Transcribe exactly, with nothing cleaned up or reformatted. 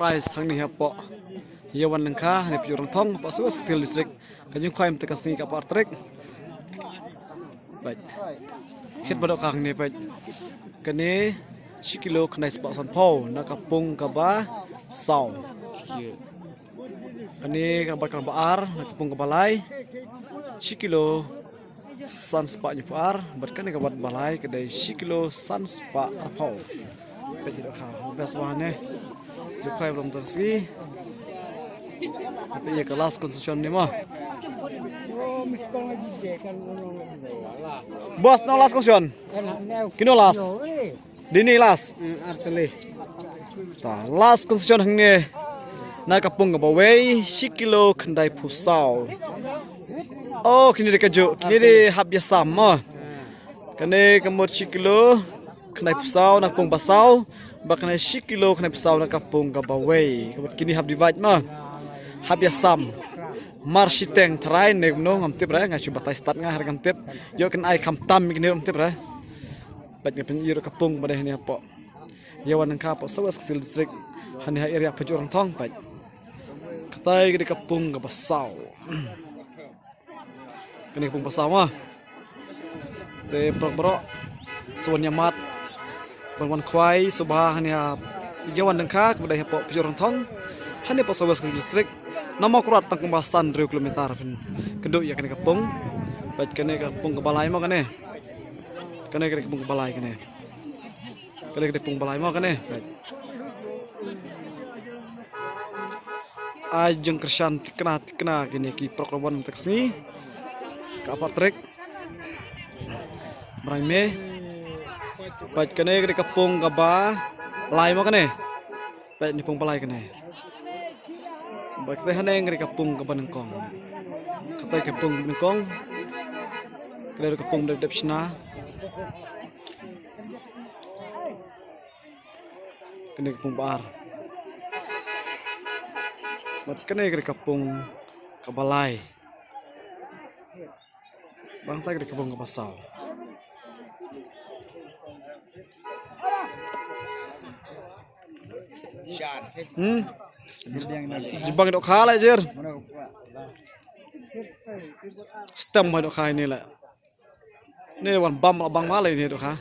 Prize hangne hapoh Ïawan Lyngkha, hangne Pajut Rangthong, hapoh South West Khasi Hills District. Ka jingkhwai mynta ka sngi ka arphew ar tarik. Peit. Kit ba dohkha hangne, peit. Kane shi kilo khyndai spah sanphew na ka pung kaba saw. Kane kaba, kaba ar na ka pung kaba lai, shi kilo san spah hynñiewphew ar, bad kane kaba, kaba lai ka dei shi kilo san spah arphew. Peit, ki dohkha best ba ne. Jingkhwai ba long tang sngi. Peit ïa ka last concession ne mo. Boss, no last concession? Kino last? Dini last. Ta, last concession hangne na ka pung kaba wei, shi kilo khyndaiphew saw. Oh, kine dei kajuh, kine dei hap ïasam mo. Kane ka mut shi kilo khyndaiphew saw na ka pung ba saw, bad kane shi kilo khyndaiphew saw na ka pung kaba wei. Ka mut kine hap divide mo. Hap ïasam. Mar shiteng tharai ne kumno ngam tip re, nga shu batai stad nga, har ngam tip. Ïoh kin ai khamtam kine ngam tip re. Peit, nga pynïoh ka pung ba dei hangne hapoh Ïawan Lyngkha, hapoh South West Khasi Hills District, hangne ha area Pajut Rangthong, peit. Katai ka dei ka pung kaba saw. Kane ka pung ba saw mo. Te paralok baroh, sa wan ïamat, ban wan khwai sngewbha hangne ha Ïawan Lyngkha kaba dei hapoh Pajut Rangthong, hangne hapoh South West Khasi Hills District. Na Mawkyrwat tang kumba san hynriew kilometer pynkynduh ïa kane ka pung. Peit, kane ka pung kaba lai mo kane. Kane ka dei ka pung kaba lai kane. Kane ka dei ka pung ba lai mo kane. Ai jingkyrshan thikna thikna kine ki paralok ba wan mynta ka sngi. Ka arphew ar tarik. Bnai May. Peit, kane ka dei ka pung kaba lai mo kane. Peit, ne pung ba lai kane. Bad katai hangne ka dei ka pung kaba nyngkong. Katai ka pung nyngkong. Ka dei ka pung dep dep shna. Kane ka pung ba ar. Bad kane ka dei ka pung kaba lai. Bad katai ka dei ka pung kaba saw. Hmm. Jubang dohkha la jer. Stem ba dohkha ine la. Ne wan bam la bang ma la ine dohkha.